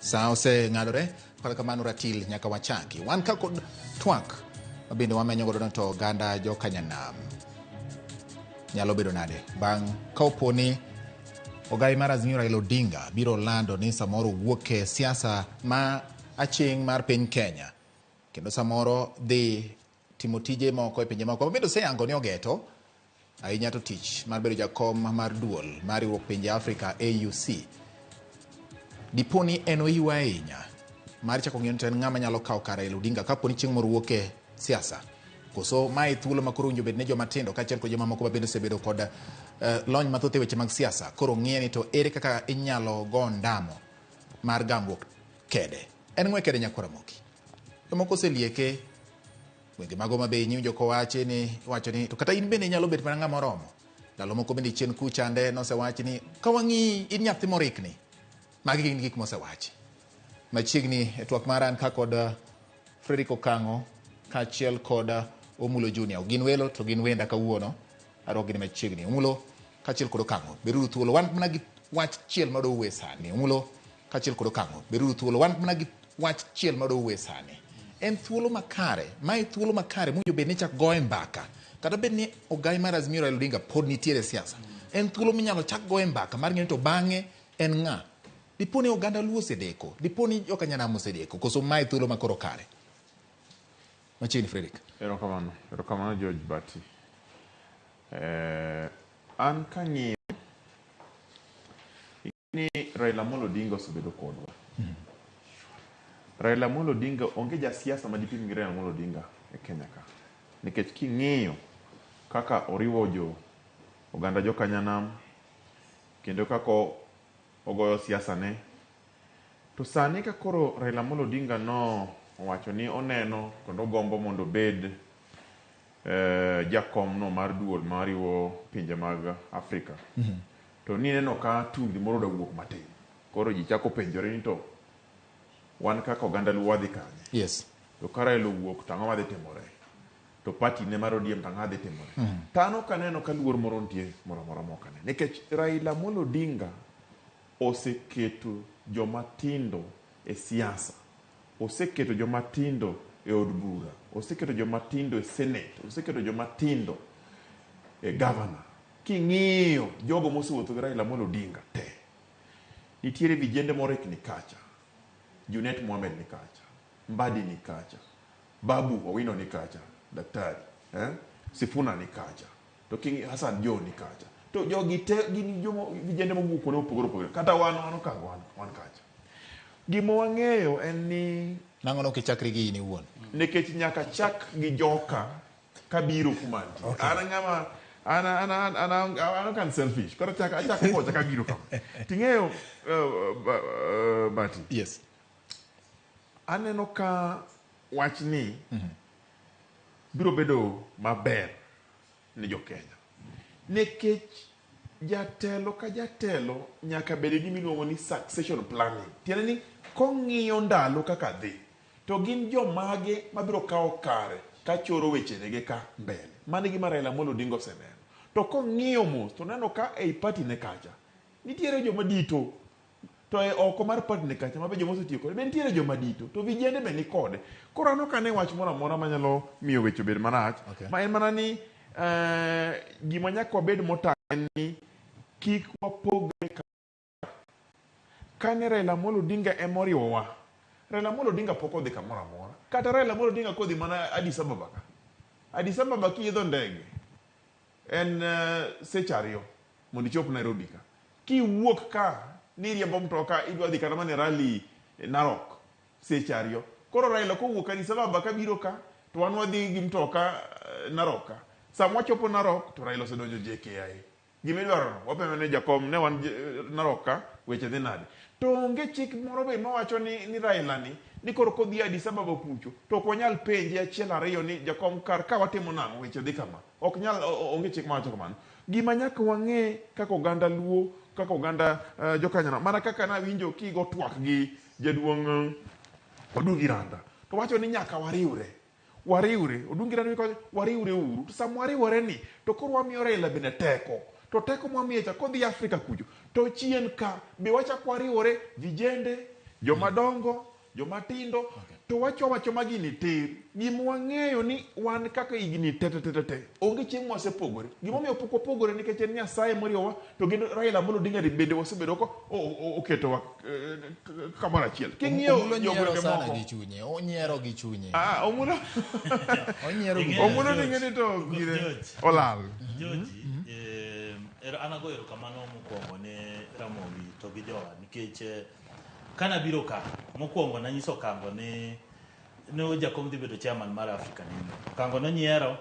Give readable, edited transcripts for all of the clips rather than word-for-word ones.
Sa oseng'adore, kata kamano ratil nyaka wachaki. Wan ka kod twak ma bende wamenyo godo to oganda jokanyanam nyalo bedo nade bang' ka opo ni ogai mar Azimio Raila Odinga biro lando ni samoro wuok e siasa ma aching' mar piny Kenya kendo samoro dhi timo tije moko e pinje moko ma bende oseyango ni ogeto ahinya to tich mar bedo jakom mar duol mar riwruok pinje Afrika AUC. Dipo ni en ohiwa ahinya mar chako ng'iyo ni to en ng'ama nyalo kawo kar Raila Odinga kapo ni chieng' moro wuok e siasa. Koso mae thuolo ma koro owinjo bed ne joma tindo kaachiel kod joma moko ma bende osebedo kod lony mathoth e weche mag siasa. Koro ng'iye ni to ere kaka inyalo go ondamo mar gamruok kede. En ng'we kede nyakwar Ramogi. Jomoko oselieke gwenge mago ma be iwinjo kowachi ni iwacho ni to kata in bende inyalo bet mana ng'ama oromo. Ndalo moko bende chien kuchande nosewachi ni ka wang'iyi in nyathi morikni. Magi gin gik mosewachi. Machiegni e twak mara an ka kod Frederick Okang'o kaachiel kod Omulo Junior. Gin welo to gin wenda kawuono. Arwako gini machiegni. Omulo kaachiel kod Okang'o. Beduru thuolo. Wan mana gi wach chiel madwa wuoye sani. Omulo kaachiel kod Okang'o. Beduru thuolo. Wan mana gi wach chiel madwa wuoye sani. En thuolo makare. Mae thuolo makare mowinjo bed ni chak goye mbaka. Kata bed ni ogai mar Azimio Raila Odinga pod nitiere e siasa. En thuolo minyalo chak goye mbaka mar ng'eyo ni to bang'e en ng'a. Dipo ni oganda Luo osedeko, dipo ni joka Nyanam osedeko, koso mae thuolo ma koro kare? Machiegni Frederick. Erokamano, erokamano George Bati. Eh, an kang'iyo ni Raila Amolo Odinga osebedo kodwa. Raila Amolo Odinga onge jasiasa ma dipim gi Raila Amolo Odinga e Kenya ka. Nikech king'iyo kaka oriwo jo oganda jokanyanam kendo kaka ogoyo siasa ne. To sani ka koro Raila Amolo Odinga no owacho ni oneno kendo ogombo mondo obed eh, jakom no mar duol mariwo pinje mag Afrika. To nineno ka tungni moro da wuok matin. Koro ji chako penjore ni to wan kaka oganda Luo wadhi kanye? Yes. To ka Raila owuok to ang'o madhi timore? To party ne mar ODM to ang'o dhi timore? To an ok aneno ka luor moro nitie moro amora ma ok aneno. Nikech Raila Amolo Odinga oseketo joma tindo e siasa, oseketo joma tindo e od bura, oseketo joma tindo e senate, oseketo joma tindo e governor. King'iyo jogo mosewuotho gi Raila Amolo Odinga te, nitiere vijende morikni kacha, Junet Mohamed ni kacha, Mbadi ni kacha, Babu Owino ni kacha, daktari, eh? Sifuna ni kacha, to king'iyo Hassan Joho ni kacha. To jogi te gin jomo vijende mowuok kuonde mopogore opogore. Kata wan wan Okang'o wan, wan kacha. Gima wang'eyo en ni Nang'o nok ichakri gi in iwuon? nikech nyaka chak gi joka kabiro kuma antie. Okay. An ng'ama an an an an an an ok an selfish. Koro achako achako kocha kabiro kama. Ting'eyo Bati. Yes. Aneno ka wachni biro bedo maber ne jo Kenya. Nikech jatelo ka jatelo nyaka bed gi gima iluongo ni succession planning. Tiende ni kong'iyo ndalo kaka dhi, to gin jomage mabiro kawo kare ka choro wechenege ka mbele. Mano e gima Raila Amolo Odinga oseneno. To kong'iyo mos to oneno ka ei party ne kacha, nitiere joma dito To e oko mar party ne kacha ma be joma osetiyo kode be nitiere joma dito to vijende be ni kode. Koro an ok ane wach moro amora manyalo miyo weche obed marach. Okay. Ma en mana ni eh, gima nyaka wabed motang' en ni kik wapogre ka kane Raila Amolo Odinga ema oriwowa. Raila Amolo Odinga pok odhi kamoro amora. Kata Raila Amolo Odinga kodhi mana Addis Ababa ka. Addis Ababa kiidho ndege en seche ariyo mondo ichop Nairobi ka. Kiwuok ka ni iriembo mtoka idwa dhi kata mana e rally Narok seche ariyo. Koro Raila kowuok Addis Ababa kabiro ka to wan wadhi gi mtoka Narok ka. Sama wachopo Narok to Raila osedonjo JKIA. Gima idwaro no wapenjo ni jakom ne wan Narok ka weche dhi nade. To onge chik moro be mawacho ni, ni Raila ni ni koro kodhi Addis Ababa kucho to ok wanyal penje achiel ariyo ni jakom kar ka watimo nang'o weche dhi kama. Ok nyal onge chik mawacho kamano. Gima nyaka wang'e kaka oganda Luo, kaka oganda Jokanyanam, mana kaka nawinjo kigo twak gi jaduong' Odungi Randa, to wacho ni nyaka wariwre. Wariwre, Odungi Randa wacho wariwre uru. To sama wariwore ni, to koro wamiyo Raila bende teko. To teko mwamiye cha kodhi Afrika kucho, to chien ka be wachak wariwore vijende, Joma dongo, joma tindo, to wacho wacho ma gini tir. Gima wang'eyo ni wan kaka higni te te te te te, onge chieng' mwasepogore. Gimomiyo pok wapogore nikech en Nyasaye moriwowa, to gin Raila Amolo Odinga ni bende wasebedo ko oketowa kamoro achiel. King'iyo Omulo nyiero jogwenge sana moko. gi chunye. Onyiero gi chunye. Ah, Omulo Onyiero gi Ing'eyo, chunye. Omulo ni ng'eni to gire George. olal. George, an agoyo erokamano mokwongo ne Ramogi to gi jowa nikech kanabiro ka mokwongo nanyiso Okango ni ne jakom dhi bedo chairman mar African Union. Okango nonyiero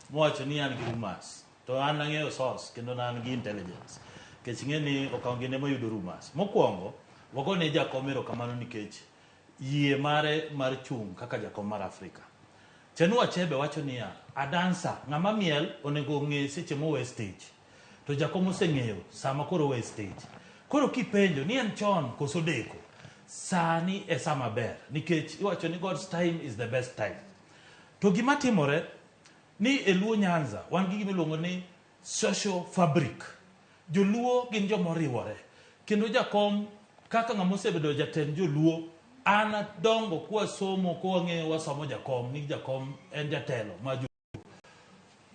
mowacho ni an gi rumors to an nang'eyo source kendo ne an gi intelligence nikech ing'e ni Okango gin ema yudo rumors. Mokwongo wagone jakom erokamano nikech yie mare mar chung' kaka jakom mar Afrika. Chinua Achebe wacho niya, a dancer, ng'ama miel onego ong'e seche mowe stage. To jakom oseng'eyo sama koro owe stage. Koro kipenjo ni en chon koso deko, sani e sama ber nikech iwacho ni God's time is the best time. To gima timore ni e Luo Nyanza wan gi gima iluongo ni social fabric. Joluo gin joma oriwore kendo jakom kaka ng'ama osebedo jatend joluo an adongo kwasomo kwang'eyo wasomo jakom ni jakom en jatelo ma joluo.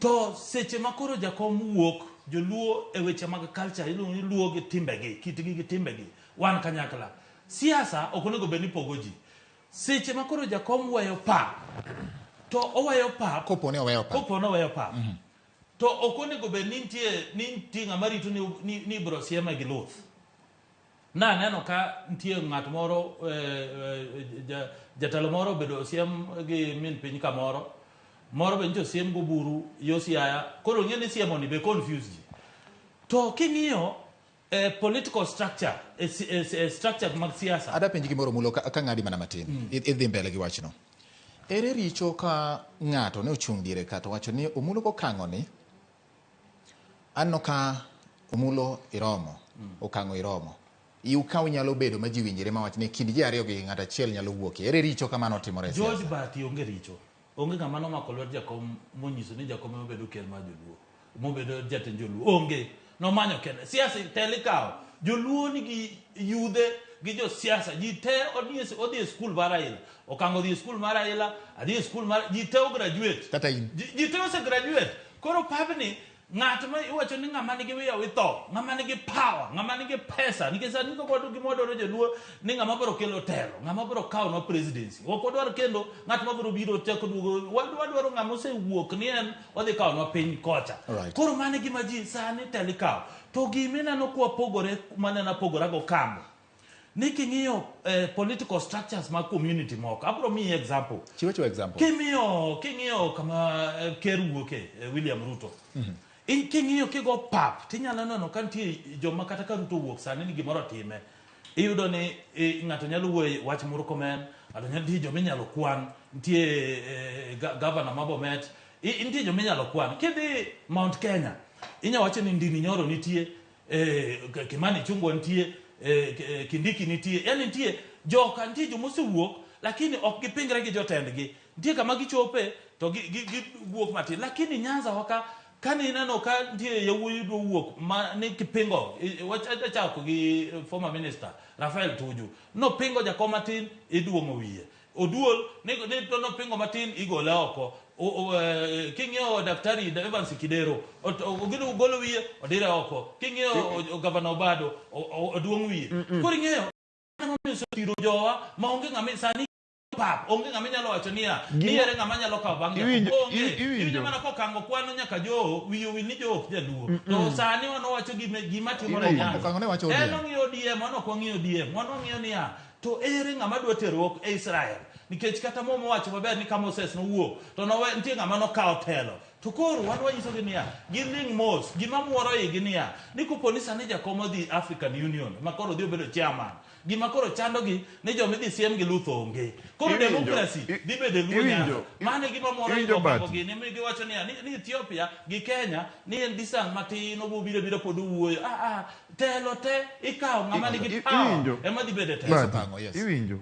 To seche ma koro jakom wuok joluo e weche mag culture iluongo ni luo gi timbegi kitgi gi timbegi wan kanyakla. Siasa ok onego bed ni pogo ji. Seche ma koro jakom weyo pap to oweyo pap Kopo ni oweyo pap. Kopo ni oweyo pap. To ok onego bed ni nitie ng'ama rito ni ibiro sieme gi luth. Naneno ka nitie ng'at moro jatelo moro obedo osiem gi min piny kamoro moro be nyocha osiem goburu yo Siaya koro ing'e ni siemo ni be confuse ji. To king'iyo political structure e structure mag siasa. Ada penji gimoro Omulo ka ng'adi mana matin. Idhi mbele gi wachno. Ere richo ka ng'ato ne ochung' diere ka to wacho ni Omulo kokang'o ni aneno ka Omulo iromo, okang'o iromo. Iu ka unyalo bedo ma ji winjre ma wach ni kind ji ariyo gi ng'ato achiel nyalo wuokie. Ere richo ka mano otimore e George siasa? Bahati onge richo. Onge ng'ama nomako lwet jakom monyiso ni jakom ema bedo ker mar joluo. Mobedo jatend joluo. Onge. Nomanyo kende. Siasa telo ikawo. Joluo nigi yudhe gi josiasa. Ji te odhi e skul mar Raila. Okango odhi e skul mar Raila, adhi e skul mar ji te o graduate. Kata in. Ji te ose graduate. Koro pabni ng'at ma iwacho ni ng'ama nigi wiya wi tho, ng'ama nigi power, ng'ama nigi pesa, nikech sani kaka wadwa gima wadwaro joluo ni ng'ama biro kelo telo, ng'ama biro kawonwa presidency. Ok wadwar kendo ng'at ma biro biro chako duogo, wadwaro ng'ama osewuok ni en odhi kawonwa piny kocha. Koro mano e gima ji sani telo ikawo. To gima ineno kwapogore maneno apogora go Kamo, ni king'iyo political structures mag community moko, abiro miyi example. Chiw achiwa example. King'iyo kama ker wuoke, William Ruto. King'iyo kigo pap, tinyalo neno ka nitie joma kata ka Ruto owuok sani ni gimoro otime. Iyudo ni ng'ato nyalo wuoyo wach Murkomen, ng'ato nyalo, nitie joma inyalo kwan, nitie governor ma Bomet, nitie joma inyalo kwan. Kidhi Mount Kenya, inyalo wacho ni Ndini Nyoro nitie, Kimani Ichung'wa nitie, Kindiki nitie, yani nitie joka, nitie joma osewuok lakini ok gipingre gi jotendgi. Nitie kama gichope to giwuok matin. Lakini Nyanza waka kane ineno ka nitie yawuoyi dwa wuok ma ni kipingo, wachako gi former minister Raphael Tuju, nopingo jakom matin iduong'o wiye. Oduol ni nopingo matin igole oko. King'iyo Daktari Evans Kidero, golo wiye odire oko. King'iyo Governor Obado, oduong' wiye. Koro ing'eyo osethiro jowa ma onge ng'ama sani pap, onge ng'ama inyalo wacho niya, ni ere ng'ama nyalo kawo bang' jakom. Onge. Iwinjo mana kokango kwano nyaka Joho, wiye owil ni Joho ok jaluo. To sani wan wawacho gima timore Nyanza. Okango ne wacho ODM. En ong'iyo ODM, wan ok wang'iyo ODM. Wan wang'iyo niya, to ere ng'ama dwa teruok e Israel? Nikech kata Muma owacho maber ni ka Moses nowuok, to nitie ng'ama nokawo telo. To koro wan wanyisogi niya, giling' mos. Gima muoro igi niya, ni kopo ni sani jakom odhi African Union, ma koro odhi obedo chairman, gima koro chandogi ni joma idhi siem gi luth onge. Koro democracy dhi bedo e Luo Nyanza. Mano e gima moro igi Okango gini, mi giwacho niya, ni Ethiopia gi Kenya ni en distance matin, obo biro abira pod owuoyo. Telo te ikawo ng'ama nigi power ema dhi bedo e telo. Iwinjo?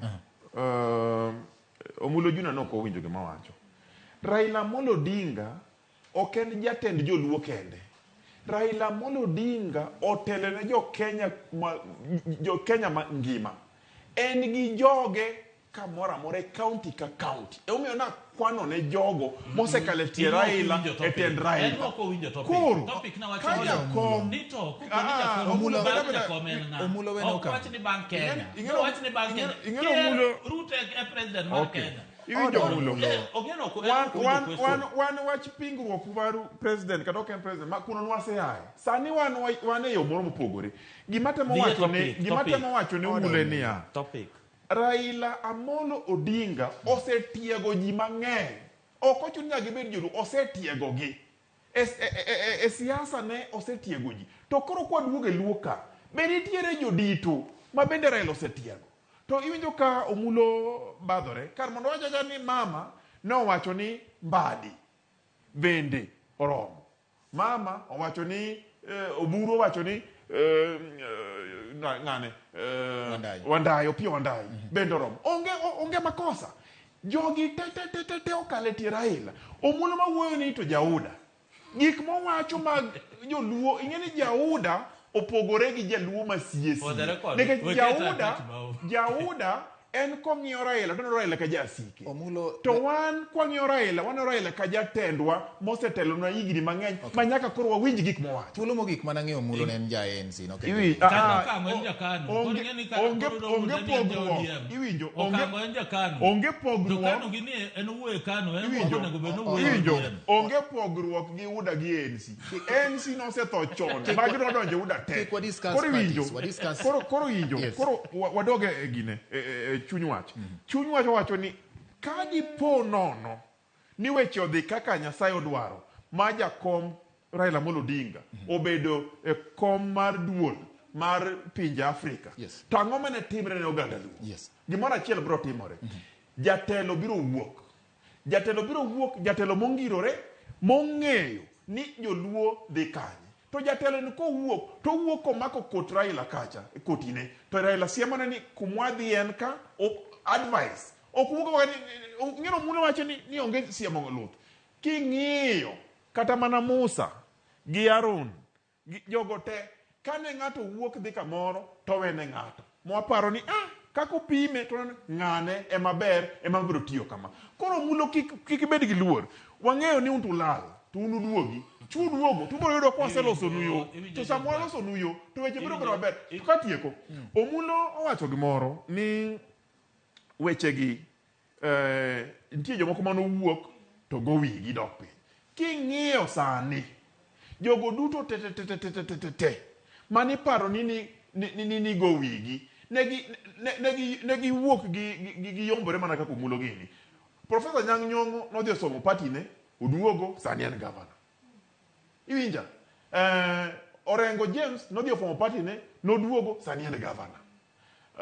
Omulo Juna nok owinjo gima wacho. Raila Amolo Odinga ok en jatend joluo kende. Raila Amolo Odinga otelo ne jo Kenya ma, jo Kenya ma ngima. En gi joge kamoro amora e county ka county. Emomiyo nakwano ne jogo mosekalo e tie In ok Raila iwinjo e topic. tend En Raila. ok owinjo topic. Koro, Topic nawacho ka ni- jakom Ni to, kopo ni Ah, jakom, Omulo- bang' Omulo- jakom en ng'a? Omulo wene Ok okang'. wach ni bang' Kenya. Ing'e- No wach ni bang' Kenya. ing'e- Ker Omulo- Ruto e president mar Okay. Kenya. Iwinjo Koro, Omulo. ong'eno ok- en Wan, ok owinjo wan, question. wan, wan wach pingruok mar president kata ok en president ma kuno nwaseaye sani wan, wan e yo moro mopogore gima temo Dhi e wacho ne topic, gima topic. temo wacho ne Order, Omulo en Omulo. niya Topic. Raila Amolo Odinga osetiego ji mang'eny ok ochuno nyaka gibed joluo osetiegogi e, e, e, e, e siasa ne osetiego ji to koro kwaduogo e luo ka be nitiere jodito ma bende Raila osetiego to iwinjo ka Omulo badhore kar mondo wach acha ni mama nowacho ni Mbadi bende oromo mama owacho ni Oburu owacho ni ng'ane Wandayi. Wandayi Opiyo Wandayi bende oromo onge onge makosa jogi te te te te te okalo e tie Raila Omulo mawuoyo ni to jauda gik mowacho mag joluo ing'e ni jauda opogore gi jaluo ma sie For the sie record, nikech we jauda get attached, Bao. jauda en kong'iyo Raila to oneno Raila ka jasike Omulo to wan kwang'iyo Raila waneno Raila ka jatendwa mosetelonwa higni mang'eny ma nyaka koro wawinj gik mowacho thuolo mogik mana ng'eyo Omulo ne en ja ANC no Iwi- Kata ah, Okang'o en jakanu. Koro onge- ing'e ni kata onge- koro Omulo onge ne en ja pogruok ODM. iwinjo onge Okang'o en jakanu. onge To pogruok Kanu gi ni en owuoyo e Kanu, en Iwinjo? onego bed ni owuoyo e iwinjo ODM. onge pogruok gi UDA gi ANC ANC nosetho chon magi nodonjo e UDA te Kik wadiscuss koro iwinjo parties, wadiscuss- koro koro iwinjo Yes. koro wadog e gine e chuny wach chuny wach owacho ni ka dipo nono ni weche odhi kaka Nyasaye odwaro ma jakom Raila Amolo Odinga obedo e kom mar duol mar pinje Afrika Yes. to ang'o mane timre ne oganda Luo Yes. gimoro achiel biro timore jatelo biro wuok jatelo biro wuok jatelo mongirore mong'eyo ni joluo dhi kanye to jatelo ni kowuok to owuok komako kot Raila kacha kotine to Raila siemone ni kumwadhi en ka advice ok wuok ni ng'eno Omulo wacho ni onge siemo luth king'iyo kata mana Musa gi Harun jogo te kane ng'ato wuok dhi kamoro to wene ng'ato mwaparo ni kaka opime to ng'ane ema ber ema biro tiyo kama koro Omulo kik ibed gi luor wang'eyo ni un to ulal to un uduogi chu duogo to ubiro yudo ka waselosonu yo to sama walosonu yo to weche biro bedo maber to katieko Omulo owacho gimoro ni wechegi nitie jomoko manowuok to go wigi dok piny king'iyo sani jogo duto te te te te te te te te mani paro ni ni ni ni ni go wigi negi negi negi wuok gi giyombore mana kaka Omulo gini Professor Anyang' Nyong'o nodhi osomo party ne oduogo sani en governor iwinja Orengo James nodhi ofomo party ne noduogo sani en governor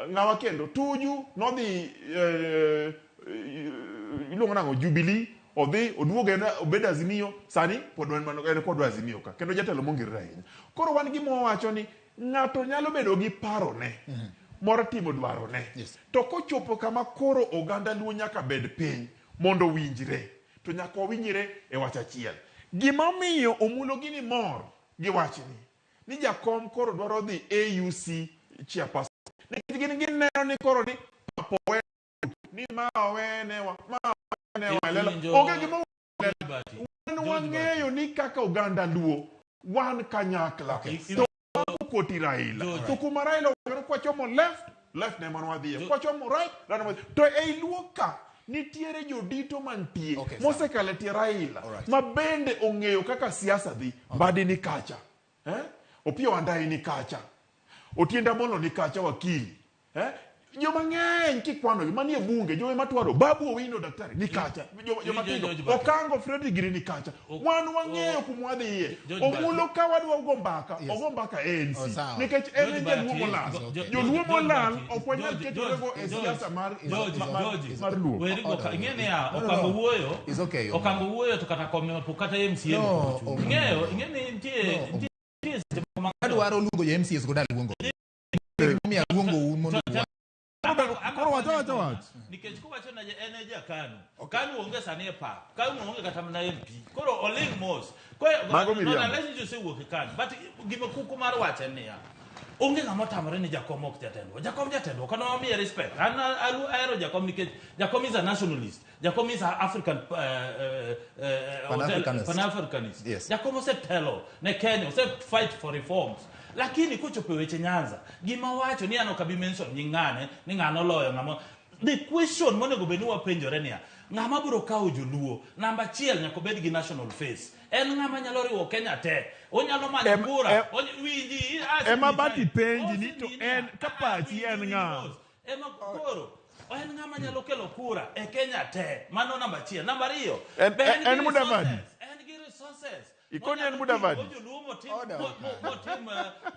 ng'awa kendo Tuju nodhi iluongo nang'o Jubilee odhi oduogo en obedo Azimio sani pod en mana en kodwa Azimio ka kendo jatelo mongirore ahinya koro wan gima wawacho ni ng'ato nyalo bedo gi parone mor timo dwarone Yes. to kochopo kama koro oganda Luo nyaka bed piny mondo owinjre to nyaka wawinjre e wach achiel gima omiyo Omulo gini mor gi wachni ni jakom koro dwaro dhi AUC chairperson nikech gin gineno ni koro ni papo we ni ma owenewa ma owenewa e lela onge gima wan wang'eyo ni kaka oganda Luo wan kanyakla to koti Raila to kuma Raila owacho ni kwachomo left left ne mana wadhiye kwachomo right right ne to ei Luo ka nitiere jodito mantie Okay, sawa. mosekalo e tie Raila Alright. ma bende ong'eyo kaka siasa dhi Mbadi ni kacha Opiyo Wandayi ni kacha Otiende Amollo ni kacha wakili Joma ng'eny kikwanogi manie bunge joma matwaro Babu Owino daktari ni kacha joma tindo Okango Fredrick gini ni kacha wan wang'eyo kuma wadhiye Omulo ka wadwa go mbaka ogo mbaka ANC nikech en e jaluo molal joluo molal ok wanyal ketorego e siasa mar mar luo Werigo ka ing'e niya Okango wuoyo Okango wuoyo to kata kom ema pok kata MCA pok ochung'. Ing'eyo ing'e ni nitie nitie seche moko ma Adwaro luongo jo MCAs go daluongo. Omiyo aluongo un mondo uwa. Koro wacha wacha wach. Nikech kowacho na en e ja KANU. KANU onge sani e pap. KANU onge kata mana MP. Koro oling mos. Koro Mago miriambo. unless ni osewuok e KANU. But gima kuku mar wacho en niya. Onge ng'ama otamore ni Jakom ok jatendwa. Jakom jatendwa, kano wamiye respect. An ahero Jakom nikech Jakom is a nationalist. Jakom is a African Pan-Africanist. Pan-Africanist. Yes. Jakom osetelo ne Kenya, ose fight for reforms. Lakini kochopo e weche Nyanza, gima wacho ni an ok abi mention nying ng'ane, ni ng'ano oloyo ng'ama. The question monego bed ni wapenjore niya, ng'ama biro kawo joluo? Namba achiel nyaka obed gi national face. En ng'ama nyalo riwo Kenya te. Onyalo manyo kura. Winji, Ema Bati penji ni to osemiyi niya, en ka pachi winji, en winji ng'a? mos. Ema koro en ng'ama nyalo kelo kura e Kenya te. Mano namba achiel. Namba ariyo, be en En gi Mudavadi? resources? En gi resources. Ikoni en Monyalo Mudavadi? tigo joluo motim, Order. motim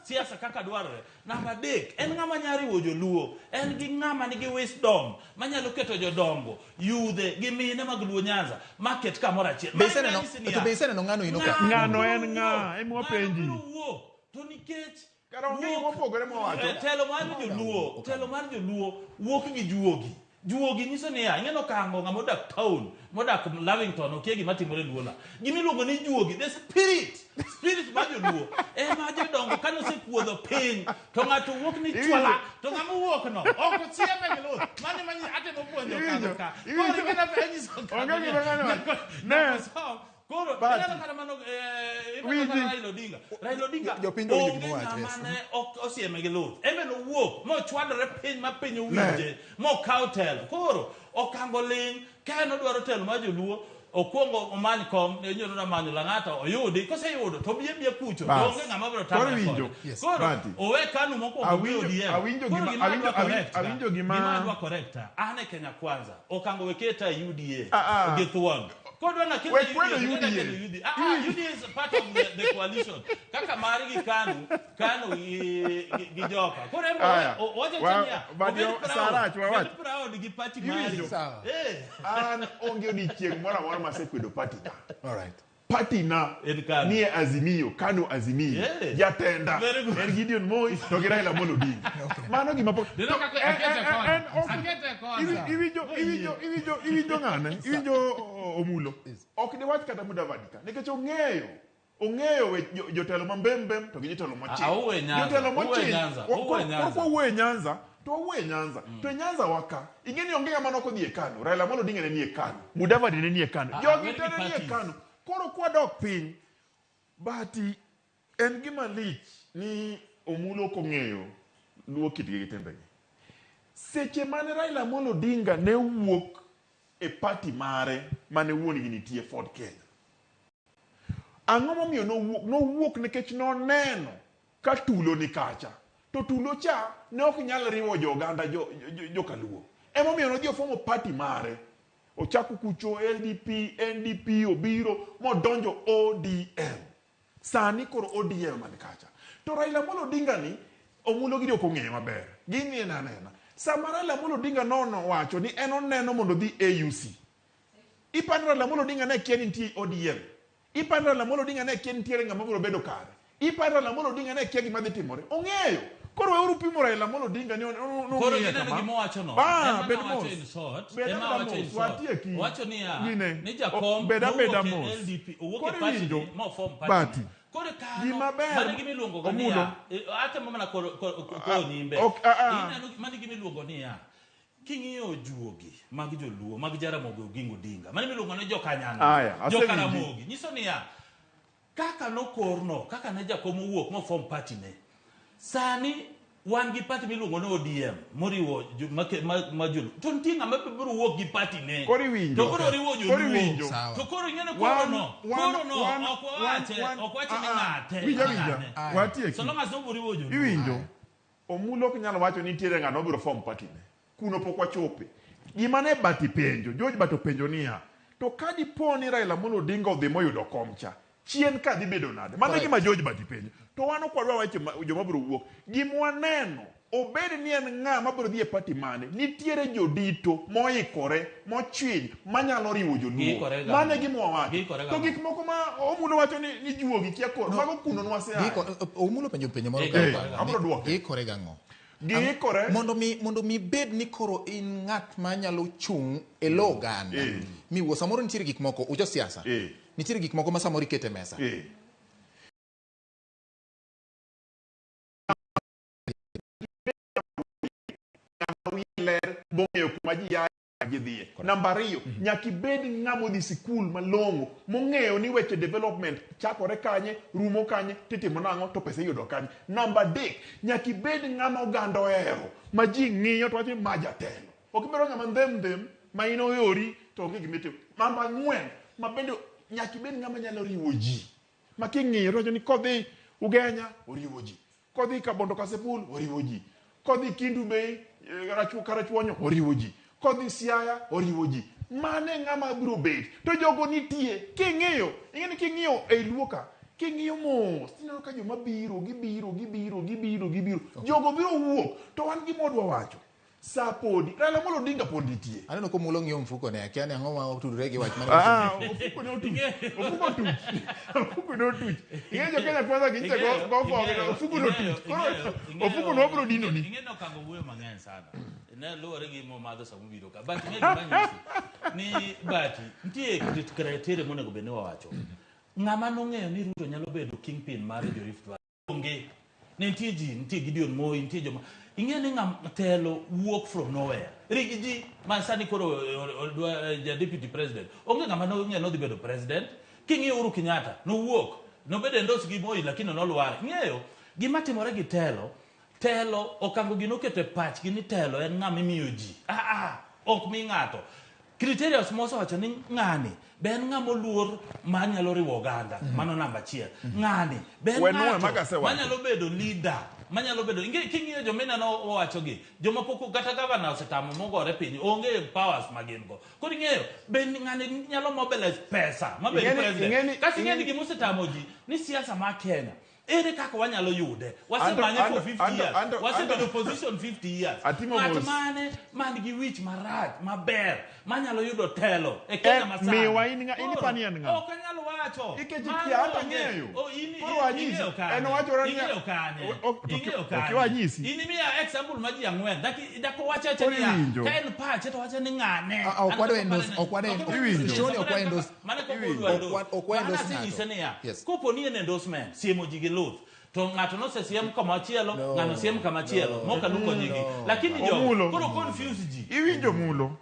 siasa kaka dwarore. Namba adek, en ng'ama nyalo riwo joluo. En gi ng'ama nigi wisdom manyalo keto jodongo, yudhe gi mine mag Luo Nyanza maket kamoro achiel. Be Mano iseneno nyisi niya, to be iseneno ng'ano ino ka? Ng'ano biro en ng'a? wuok, Ema ng'ano wapenji. biro wuok. To nikech Kara onge wuok- gima opogore mowacho. Telo mar joluo, telo mar joluo wuok gi juogi. Juogi nyiso niya, ing'eno kango ng'ama odak town, modak Lavington, okia gima timore Luola. Gima iluongo ni juogi, the spirit, spirit mar joluo ema jodongo kane osekuodho piny to ng'ato wuok ni chwala, to ng'ama owuok no ok osieme gi luth. Mano ema atemo puonjo Iwinjo, Okang'o ka. iwinjo. Koro ing'e anyiso Okang'o Onge ni- gima ng'ano wacho. Ne. nyaka som. Koro But- ineno kata mano ineno Winji. kata Raila Odinga. Raila Odinga Jopiny to winjo onge gima owacho, ng'ama yes. ne ok osieme gi luth. En be nowuok mochwadore piny ma piny owinje mokawo telo. Koro Okang'o ling' ka en odwaro telo mar joluo okuongo omany kom ne nyoro namanyo Lang'ata oyudi koseyudo to obi abiya kucho to Bas. onge ng'ama biro Koro tamre winjo. kode. Yes. Koro Bati. owe Kanu mokwongo Awinjo- gi ODM. awinjo Koro gima- gima awinjo- adwa correct ka, awinjo gima- gima adwa correct ka, an e Kenya Kwanza Okang'o we keta e UDA Ah, ah. gi thuon. Kodwa na keta We kwedo UDA, UDA. keta UDA. UDA is part of the coalition. Kaka mari gi Kanu, Kanu gi Joka. Koro en Aya. wacho niya, But obed proud, Sarach, wawach. obed proud gi party mari. Iwinjo? Sawa. An onge odiechieng' moro amora masekwedo party na. All right. Party na En Kanu. nie Azimio, Kanu Azimio. Yeah. Jatenda. Very good. En Gideon Moi to gi Raila Amolo Odinga. Mano gima pok. Neno to kaka akete kona. Akete kona. Iwinjo ng'ane? Iwinjo Omulo. Ok diwach kata Mudavadi ka nikech ong'eyo ong'eyo jotelo ma mbembem to gi jotelo mochiny. Ah, uwe Nyanza, Jotelo uwe mochiny. Nyanza, uwe Nyanza. Koro kwawuoyo e Nyanza, to wawuoyo e Nyanza. To e Nyanza waka, ing'e ni onge ng'ama nok odhi e Kanu. Raila Amolo Odinga ne nie Kanu. Mudavadi ne nie Kanu. Ah, Jogi where te ne the nie parties? Kanu. Koro kwadok piny, Bati en gima lich ni Omulo ok ong'eyo luo kitgi gi timbegi. Seche mane Raila Amolo Odinga ne wuok e party mare mane wuon gi nitie Ford Kenya. Ang'o momiyo nowuok? Nowuok nikech noneno ka tulo ni kacha. To tulo cha ne ok nyal riwo jo oganda jo Kaluo. Emomiyo nodhi ofomo party mare. Ochako kucho LDP, NDP obiro modonjo ODM. Sani koro ODM man kacha. To Raila Amolo Odinga ni Omulo gini ok ong'eyo maber. Gini en anena. Sama Raila Amolo Odinga nono wacho ni en oneno mondo odhi AUC. Ipani Raila Amolo Odinga ne kia ni nitie ODM. Ipani Raila Amolo Odinga ne kia ni nitiere ng'ama biro bedo kare. Ipani Raila Amolo Odinga ne kia gima dhi timore. Ong'eyo. Koro weuru pimo Raila Amolo Odinga ni Koro ong'eyo gineno kama. gima owacho no. Ah, Ema bed nowacho mos. in short. Bed Ema abeda wacho in mos. short. Watieki. Owacho niya, Gine. ni jakom Bed abeda nowuok e mos. LDP, owuok e Koro party iwinjo. ni, moform party Bati. ni. Koro kano, Gima ber, mano gima iluongo ga Omulo. niya, atemo mana koro nyimbe. Ok, ah, ah. Ineno mano gima iluongo niya, king'iyo juogi mag joluo mag Jaramogi Oginga Odinga, mano miluongo ni jokanyana, Aya, asewinji. jokaramogi, nyiso niya, kaka nokorno, kaka ne jakom owuok moform party ne, sani wan gi party miluongo ni ODM moriwo ma joluo to nitie ng'ama biro wuok gi party ne Koro iwinjo. to koro oriwo Koro joluo iwinjo. Sawa. to koro ing'e ni koro no koro no ok wawache ok wache ni ng'ate Winja winja. ng'ane. Watieki. So long as noboriwo joluo Iwinjo. Omulo ok nyal wacho ni nitiere ng'ano mabiro form party ne. Kuno pok wachope. Gima ne Bati penjo, George Bati openjo niya, to ka dipo ni Raila Amolo Odinga odhi moyudo kom cha, chien ka dhi bedo nade? Mano e Correct. gima George Bati penjo. To wan ok wadwa weche joma biro wuok. Gima waneno, obed ni en ng'a mabiro dhi e party mane, nitiere jodito moikore, mochwiny, manyalo riwo joluo. Giikore ga. Mano e gima wawacho. Giikore ga. To gik moko ma Omulo wacho ni juogi kia koro, mago kuno nwaseaye. Omulo penjo penjo moro Eh, ka- abiro duoke. Giikore gang'o? Giikore. Mondo mi bed ni koro in ng'at manyalo chung' e lo oganda. Miwuo samoro nitiere gik moko, ujo siasa. Nitiere gik moko ma samoro ikete mesa. mong'eyo kuma ji yae gidhiye. Namba ariyo, nyaka ibed ng'ama odhi sikul malong'o mong'eyo ni weche development chakore kanye, rumo kanye, titimo nang'o to pesa iyudo kanye. Namba adek, nyaka ibed ng'ama oganda ohero ma ji ng'iyo to wacho ni ma jatelo. Ok ibedo ng'ama ndhem ndhem ma in oyori to onge gima itimo. Namba ang'wen, ma bende nyaka ibed ng'ama nyalo riwo ji. Ma king'iyo to wacho ni kodhi Ugenya oriwo ji. Kodhi Kabondo Kasipul oriwo ji. Kodhi Kindu Bay Karachuonyo oriwo ji. Kodhi Siaya oriwo ji. Mane ng'ama biro bet. To jogo nitie. King'iyo, ing'e ni king'iyo ei Luo ka, king'iyo mos, tineno ka joma biro, gibiro, gibiro, gibiro, gibiro. Jogo biro wuok. To wan gima wadwa wacho. Sa podi. Raila Amolo Odinga pod nitie. Aneno komulo ng'iyo mfuko ne, akia ni ang'o ma otudore gi wach mane Ah, ofuko ne otuch. Ofuko otuch. Ofuko ne otuch. Ing'e jo Kenya Kwanza ginche go go go ofuko ne otuch. Koro ofuko no wabiro dino ni. Ing'e ni Okango wuoyo mang'eny sana. Ne luwore gi momadho sama obiro ka. But ing'e gima nyisi ni Bati nitie criteria monego bed ni wawacho. Ng'ama nong'eyo ni Ruto nyalo bedo kingpin mar jo Rift Valley onge. Ne nitie ji, nitie Gideon Moi, nitie joma ing'e ni ng'ama telo wuok from nowhere. Rig ji ma sani koro dwa ja deputy president. Onge ng'ama nong'eyo ni odhi bedo president. King'iyo Uhuru Kenyatta, nowuok, nobedo endorse gi Moi lakini nolwar. Ing'eyo gima timore gi telo, telo Okango gi noketo e pachgi ni telo en ng'ama imiyo ji. Ah ah, ok mi ng'ato. Criterias mosewacho ni ng'ani be en ng'ama oluor manyalo riwo oganda, mano namba achiel. Ng'ani be en We nuwe ng'ato maga asewacho. manyalo bedo leader, manyalo bedo inge king'iyo joma ineno owacho gi, joma pok kata governor osetamo mogore piny, onge powers ma gin go. Koro ing'eyo, be ng'ani nyalo mobilize pesa mabed president. Kasto ing'e ni gima osetamo ji ni siasa mar Kenya ere kaka wanyalo yude? Wasemanye for 50 years. Wasebedo opposition 50 years. Atimo Ng'at mos. mane man gi wich marach maber manyalo yudo telo e Kenya masani? Miwa in ng'a- in Koro, ipani en ng'a? Ok anyal wacho. Nikech Mano ikia hata onge. ng'eyo. Oh, in- Koro in- anyisi. ing'eyo kanye? En owachore niya- Ing'eyo kanye? To Ing'eyo ok kanye? iwanyisi. In imiya example ma ji ang'wen. Dak owacho awacha Koro niya, iwinjo. ka en pache to wacho ni ng'ane. Ah, ah, ok An wadwa kaka endorse- parane- ok wadwa Ok endorse- Iwinjo. Surely ok wadwa endorse- Mane kaka Iwinjo. odwa endorse. Ok wa Mano endorse asenyise ng'ato. niya, Yes. kopo ni en endorsement, siemo ji gi luth. To ng'ato nosesiem kama chielo, No. ng'ano siem kama chielo, No. mok aluko nyigi. No. Lakini jogo, Omulo. koro confuse ji. Iwinjo mulo.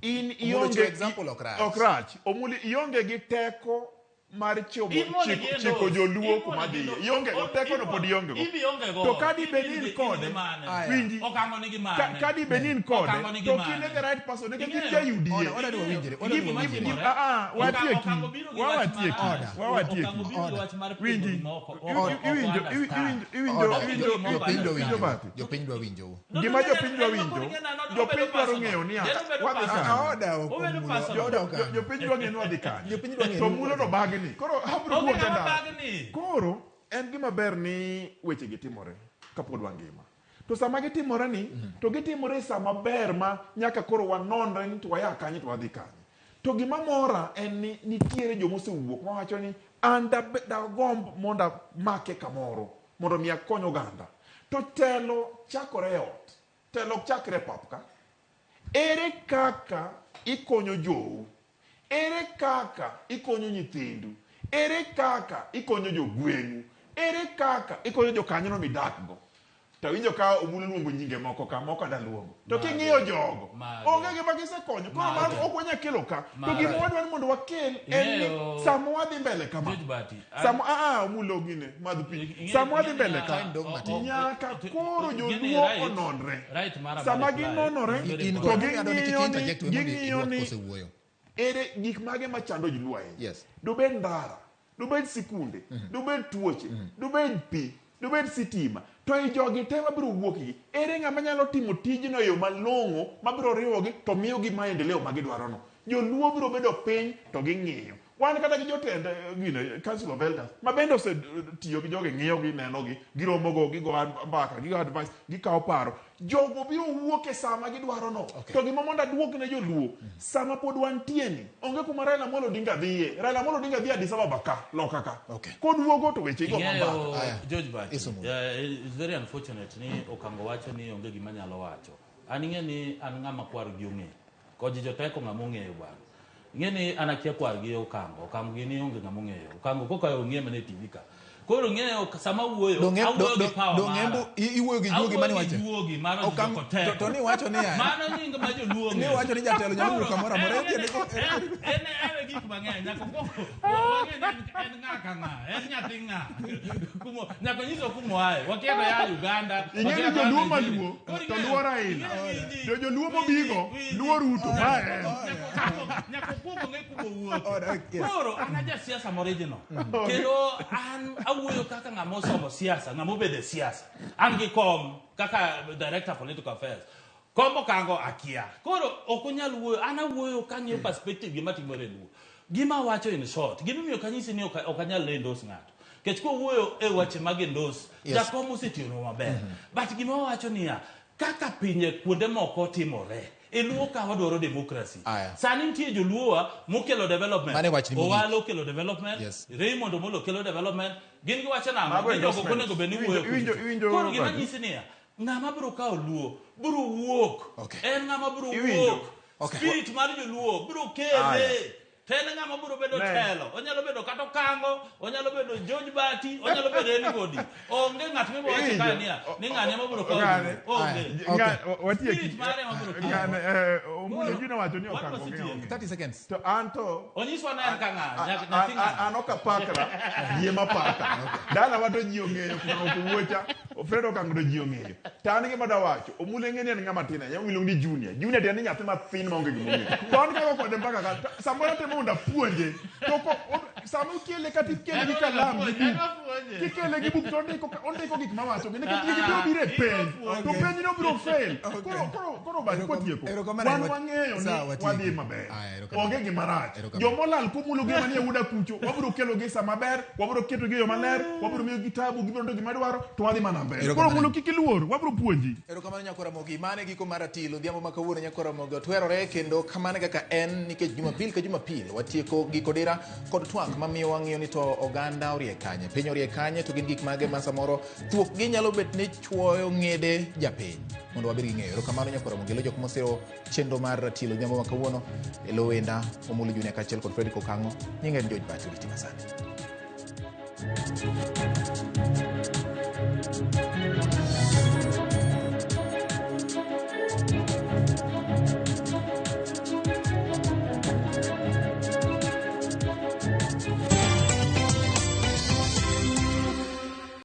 In Omulo ionge chiwo example ok rach. Ok rach. Omulo ionge gi teko mar chomo In mondo chiko, gi chiko endorse. joluo In kuma mondo gi dhiye. endorse. Ionge go teko no pod ionge go. In ionge go. To ka di bed In ni in gi- kode, in gi mane? Aya. winji. Okango nigi Ka, mane? ka di bed ni in kode, Okango nigi to mane? kine the right person nikech in Ing'eyo. ja UDA. Oda, oda dwa winjre, oda Gi- dwa gi- winjre. gi- ah, ah, watieki. Okango biro gi Wa wach watieki. marach. Order. Wa watieki. Okango biro gi Order. wach mar pingo Winji. gima ok- ok- Iwinjo- ok iwinjo- understand. iwinjo- Order. iwinjo- Jopiny dwa iwinjo winjo. Bahati. Jopiny dwa winjou. No, Gima no, no, jopiny dwa no, no, winjo, no, no, no, jopiny obedo dwaro personal. ng'eyo niya, Then obedo wadhi personal. kanye? Oda ok Obedo omulo. personal. Oda ok an. Jopiny dwa ng'eyo ni wadhi kanye. Jopiny dwa ng'eyo To ni mulo to wadhi. bagni. Koro abiro Onge wuok e ng'ama ndara. bagni. Koro en gima ber ni wechegi timore kapod wangima. To sama gitimore ni, to gitimore e sama ber ma nyaka koro wanonre ni to waya kanye to wadhi kanye. To gima mora en ni nitiere joma osewuok mawacho ni an dagomb mondo amake kamoro mondo mi akony oganda. To telo chakore e ot. Telo ok chakre e pap ka. Ere kaka ikonyo jou? Ere kaka ikonyo nyithindu? Ere kaka ikonyo jogweng'u? Ere kaka ikonyo jokanyono midakgo? To awinjo ka Omulo luongo nyinge moko ka, moko ada luongo. To king'iyo jogo, Mage. onge gima gisekonyo. Koro Mage. mago ok wanyal kelo ka. To Mage. gima wadwa ni mondo wakel en ni Ing'eyo- sama wadhi mbele kama. George Bati, an- Sama ah ah Omulo gine, madh pi. Sama wadhi mbele ka, Time dong' matin. nyaka koro Ing'e ni joluo right- ononre. right mara Sama mar reply ginonore, is very In to go. important. Adwa ni kik ging'iyo ni interject we mondo ging'iyo idwok ni kosewuoyo. ere gik mage machando joluo ahinya. Yes. Dobed ndara, dobed sikunde, dobed tuoche, dobed pi, dobed sitima. To i jogi te mabiro wuok gi, ere ng'ama nyalo timo tijno e yo malong'o mabiro riwogi to miyogi maendeleo ma gidwarono. Joluo biro bedo piny to ging'iyo. Wan kata gi jotend gine, Council of Elders ma bende osetiyo gi jogi, ng'iyogi, nenogi, giromogo, gigo mbaka, gigo advice, gikawo paro. Jogo biro wuok e sama gidwarono. Okay. To gima mondo aduok ne joluo, sama pod wantie ni, onge kuma Raila Amolo Odinga dhiye. Raila Amolo Odinga dhi Addis Ababa ka, loka ka. Okay. Koduogo to weche igo Ing'eyo, mambaka. Aya. George Bati, Isomo. it's very unfortunate ni Okango wacho ni onge gima nyalo wacho. An ing'e ni an ng'ama kwar gi ong'eyo. Koji joteko ng'ama ong'eyo bwana. Ing'e ni an akia kwar gi Okango. Okango gini onge ng'ama ong'eyo. Okango koka ong'e mana e TV ka. Koro ng'eyo sama awuoyo, Dong' awuoyo gi power dong' mara. Embu iwuoyo gi juogi mane Awuoyo gi wacho. juogi mano Okang- jokoteko. to ni wacho niya. Mano nying ma joluo Ni ong'eyo. wacho ni jatelo nyalo wuok kamoro amora. En- En- en- en en gik mang'eny nyaka okuongo wang'e ni en ng'a ka ng'a en nyathi ng'a Kumo- nyaka onyiso kumoaye wakia to ya Uganda Ing'e ni wakia to ya joluo Nigeria. maluo Koro to ing'eyo- luo Raila. ing'eyo ni ji- To joluo winji- mobigo winji- luo Ruto. Ma en. Nyaka okuongo ng'e kuma owuoke. Oh, yes. Koro an aja siasa moriginal. Kendo an awuoyo kaka ng'ama osomo siasa, ng'ama obedo e siasa. An gi kom kaka director political affairs. Kom okango akia. Koro ok onyal wuoyo, an awuoyo kang'iyo perspective gima timore e Luo. Gima awacho in short, gimomiyo ok anyisi ni ok ok anyal endorse ng'ato. Nikech kowuoyo e weche mag endorse, jakom osetiyonwa maber. But gima wawacho niya, kaka pinje kuonde moko timore, e Luo ka wadwaro democracy. Aya. Sani nitie joluowa mokelo development. Mano e wachni mogik. Owalo okelo development. Yes. Raymond Omolo kelo development. Gin giwacho nang'o? Mago Ni jogo ok endorsement. onego bed ni Iwinjo- wuoyo iwinjo- kucho. iwinjo Koro gima Badi? nyisi niya, ng'ama biro kawo Luo biro wuok. Okay. En ng'ama biro Iwinjo? wuok. Okay. Spirit mar joluo biro kele. Aya. To en ng'ama biro bedo Ne. telo. Onyalo bedo kata Okango, onyalo bedo George Bati, onyalo bedo anybody. Onge ng'at mibiro wacho kae niya, ni ng'ani ema biro kawo Ng'ane. Luo. Onge. Aya. Nga- watieki. Spirit mare ema biro kawo. Ng'ane, Omulo Junior wacho ni What Okango was it onge here? onge. 30 seconds. To an to Onyiswa ne en ka ng'a, nyathi ng'a. an ok apakra yie mapaka dalawa to ji ong'eyo kuma ok wuocha Fred Okango to ji ong'eyo to an gima dawacho Omulo ing'e ni en ng'ama tin ahinya iluongo ni junior junior tiende ni nyathi mathin maonge gima ong'eyo to an kago kode mbaka ka samoro atemo mondo apuonje to sama okele kata ikele gi kalam gi buk kikele gi buk to ondiko ondiko gik mawacho gi nikech gigi biro biro e penj to penj no biro fail koro koro koro bas kwatieko Erokamano wan ahinya. wang'eyo ni Sawa, watieki. wadhi maber Aya, erokamano. onge gima rach Erokamano. jomolal kumulo gi manie uda kucho wabiro kelo gi sama ber wabiro keto gi e yo maler wabiro miyo gi tabu gibiro ndo gima dwaro to wadhi mana mbele koro Erokamano. mulo kik iluor wabiro puonji Erokamano Nyakwar Ramogi. Mano e giko mar Ratilo odhiambo ma kawuono Nyakwar Ramogi otwerore kendo kamano e kaka en nikech Jumapil ka Jumapil watieko giko dira kod twak mamiyo wang'iyo ni to oganda orie kanye, piny orie kanye to gin gik mage ma samoro thuok gi nyalo bet ni chuoyo ng'ede japiny mondo wabed gi ng'eyo. Erokamano Nyakwar Ramogi elo jok mosiro chenro mar Ratilo odhiambo ma kawuono elo wenda Omolo Junior kaachiel kod Fredrick Okang'o. Nyinga en George Bati Oriti masani.